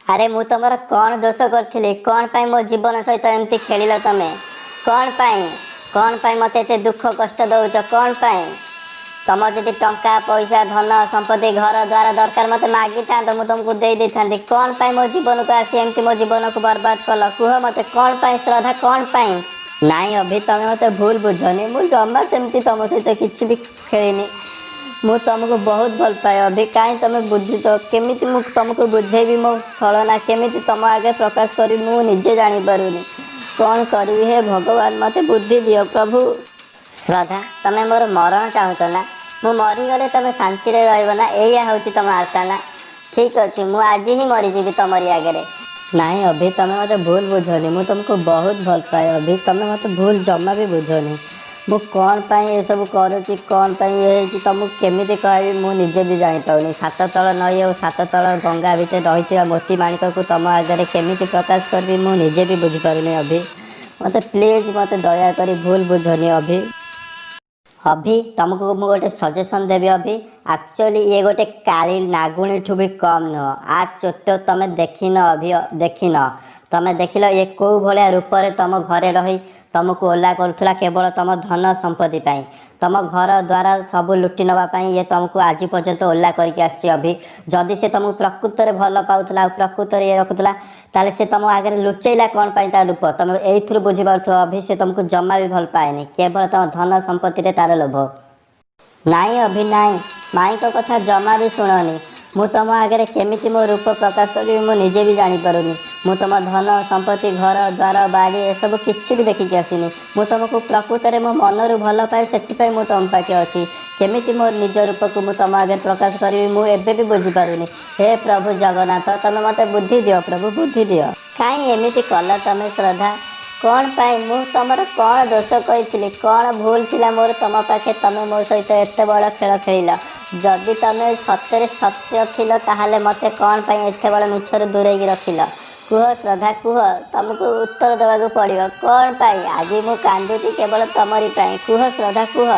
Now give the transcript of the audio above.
ଆରେ ମୁଁ ତମର କ'ଣ ଦୋଷ କରିଥିଲି? କ'ଣ ପାଇଁ ମୋ ଜୀବନ ସହିତ ଏମିତି ଖେଳିଲ ତମେ? କ'ଣ ପାଇଁ, କ'ଣ ପାଇଁ ମୋତେ ଏତେ ଦୁଃଖ କଷ୍ଟ ଦେଉଛ? କ'ଣ ପାଇଁ? ତମର ଯଦି ଟଙ୍କା ପଇସା, ଧନ ସମ୍ପତ୍ତି, ଘର ଦ୍ୱାର ଦରକାର, ମୋତେ ମାଗିଥାନ୍ତ, ମୁଁ ତମକୁ ଦେଇ ଦେଇଥାନ୍ତି। କ'ଣ ପାଇଁ ମୋ ଜୀବନକୁ ଆସି ଏମିତି ମୋ ଜୀବନକୁ ବର୍ବାଦ କଲ? କୁହ ମୋତେ, କ'ଣ ପାଇଁ ଶ୍ରଦ୍ଧା, କ'ଣ ପାଇଁ? ନାଇଁ ଅଭି, ତମେ ମୋତେ ଭୁଲ ବୁଝନି। ମୁଁ ଜମା ସେମିତି ତମ ସହିତ କିଛି ବି ଖେଳିନି। ମୁଁ ତମକୁ ବହୁତ ଭଲ ପାଏ ଅଭି। କାହିଁ ତମେ ବୁଝୁଛ? କେମିତି ମୁଁ ତମକୁ ବୁଝେଇବି? ମୋ ଛଳନା କେମିତି ତମ ଆଗେ ପ୍ରକାଶ କରିବି, ମୁଁ ନିଜେ ଜାଣିପାରୁନି। କ'ଣ କରିବି? ହେ ଭଗବାନ, ମୋତେ ବୁଦ୍ଧି ଦିଅ ପ୍ରଭୁ। ଶ୍ରଦ୍ଧା, ତମେ ମୋର ମରଣ ଚାହୁଁଛ ନା? ମୁଁ ମରିଗଲେ ତମେ ଶାନ୍ତିରେ ରହିବ ନା? ଏଇଆ ହେଉଛି ତମ ଆଶା ନା? ଠିକ୍ ଅଛି, ମୁଁ ଆଜି ହିଁ ମରିଯିବି ତମରି ଆଗରେ। ନାଇଁ ଅଭି, ତମେ ମୋତେ ଭୁଲ ବୁଝନି। ମୁଁ ତମକୁ ବହୁତ ଭଲ ପାଏ ଅଭି। ତମେ ମୋତେ ଭୁଲ ଜମା ବି ବୁଝନି। ମୁଁ କ'ଣ ପାଇଁ ଏସବୁ କରୁଛି, କ'ଣ ପାଇଁ ଇଏ ହେଇଛି, ତମକୁ କେମିତି କହିବି ମୁଁ ନିଜେ ବି ଜାଣିପାରୁନି। ସାତ ତଳ ନଈ ଆଉ ସାତ ତଳ ଗଙ୍ଗା ଭିତରେ ରହିଥିବା ମୋତି ମାଣିକକୁ ତମ ଆଗରେ କେମିତି ପ୍ରକାଶ କରିବି, ମୁଁ ନିଜେ ବି ବୁଝିପାରୁନି ଅଭି। ମୋତେ ପ୍ଲିଜ୍, ମୋତେ ଦୟାକରି ଭୁଲ ବୁଝନି ଅଭି। ଅଭି, ତମକୁ ମୁଁ ଗୋଟେ ସଜେସନ୍ ଦେବି ଅଭି। ଆକ୍ଚୁଆଲି ଇଏ ଗୋଟେ କାଳି ନାଗୁଣୀଠୁ ବି କମ୍ ନୁହଁ। ଆ ଚୋଟ ତମେ ଦେଖିନ ଅଭି, ଦେଖିନ। ତମେ ଦେଖିଲ ଇଏ କେଉଁ ଭଳିଆ ରୂପରେ ତମ ଘରେ ରହି ତମକୁ ଓଲା କରୁଥିଲା, କେବଳ ତମ ଧନ ସମ୍ପତ୍ତି ପାଇଁ, ତମ ଘର ଦ୍ୱାରା ସବୁ ଲୁଟି ନେବା ପାଇଁ ଇଏ ତମକୁ ଆଜି ପର୍ଯ୍ୟନ୍ତ ଓଲା କରିକି ଆସିଛି ଅଭି। ଯଦି ସେ ତମକୁ ପ୍ରକୃତରେ ଭଲ ପାଉଥିଲା ଆଉ ପ୍ରକୃତରେ ଇଏ ରଖୁଥିଲା, ତାହେଲେ ସେ ତମ ଆଗରେ ଲୁଚେଇଲା କ'ଣ ପାଇଁ ତା ରୂପ? ତମେ ଏଇଥିରୁ ବୁଝିପାରୁଥିବ ଅଭି, ସେ ତମକୁ ଜମା ବି ଭଲ ପାଏନି। କେବଳ ତମ ଧନ ସମ୍ପତ୍ତିରେ ତାର ଲୋଭ। ନାଇଁ ଅଭି, ନାଇଁ, ମାଇଁଙ୍କ କଥା ଜମା ବି ଶୁଣନି। ମୁଁ ତମ ଆଗରେ କେମିତି ମୋ ରୂପ ପ୍ରକାଶ କରିବି, ମୁଁ ନିଜେ ବି ଜାଣିପାରୁନି। ମୁଁ ତମ ଧନ ସମ୍ପତ୍ତି, ଘର ଦ୍ୱାର, ବାଡ଼ି ଏସବୁ କିଛି ବି ଦେଖିକି ଆସିନି। ମୁଁ ତମକୁ ପ୍ରକୃତରେ ମୋ ମନରୁ ଭଲ ପାଏ, ସେଥିପାଇଁ ମୁଁ ତମ ପାଖେ ଅଛି। କେମିତି ମୋ ନିଜ ରୂପକୁ ମୁଁ ତମ ଆଗରେ ପ୍ରକାଶ କରିବି, ମୁଁ ଏବେ ବି ବୁଝିପାରୁନି। ହେ ପ୍ରଭୁ ଜଗନ୍ନାଥ, ତମେ ମୋତେ ବୁଦ୍ଧି ଦିଅ ପ୍ରଭୁ, ବୁଦ୍ଧି ଦିଅ। କାହିଁ ଏମିତି କଲ ତମେ ଶ୍ରଦ୍ଧା? କ'ଣ ପାଇଁ? ମୁଁ ତମର କ'ଣ ଦୋଷ କହିଥିଲି? କ'ଣ ଭୁଲ ଥିଲା ମୋର ତମ ପାଖେ, ତମେ ମୋ ସହିତ ଏତେ ବଡ଼ ଖେଳ ଖେଳିଲ? ଯଦି ତମେ ସତରେ ସତ୍ୟ ଥିଲ, ତାହେଲେ ମୋତେ କ'ଣ ପାଇଁ ଏତେ ବଡ଼ ମିଛରୁ ଦୂରେଇକି ରଖିଲ? କୁହ ଶ୍ରଦ୍ଧା, କୁହ। ତମକୁ ଉତ୍ତର ଦେବାକୁ ପଡ଼ିବ। କ'ଣ ପାଇଁ ଆଜି ମୁଁ କାନ୍ଦୁଛି? କେବଳ ତମରି ପାଇଁ। କୁହ ଶ୍ରଦ୍ଧା, କୁହ।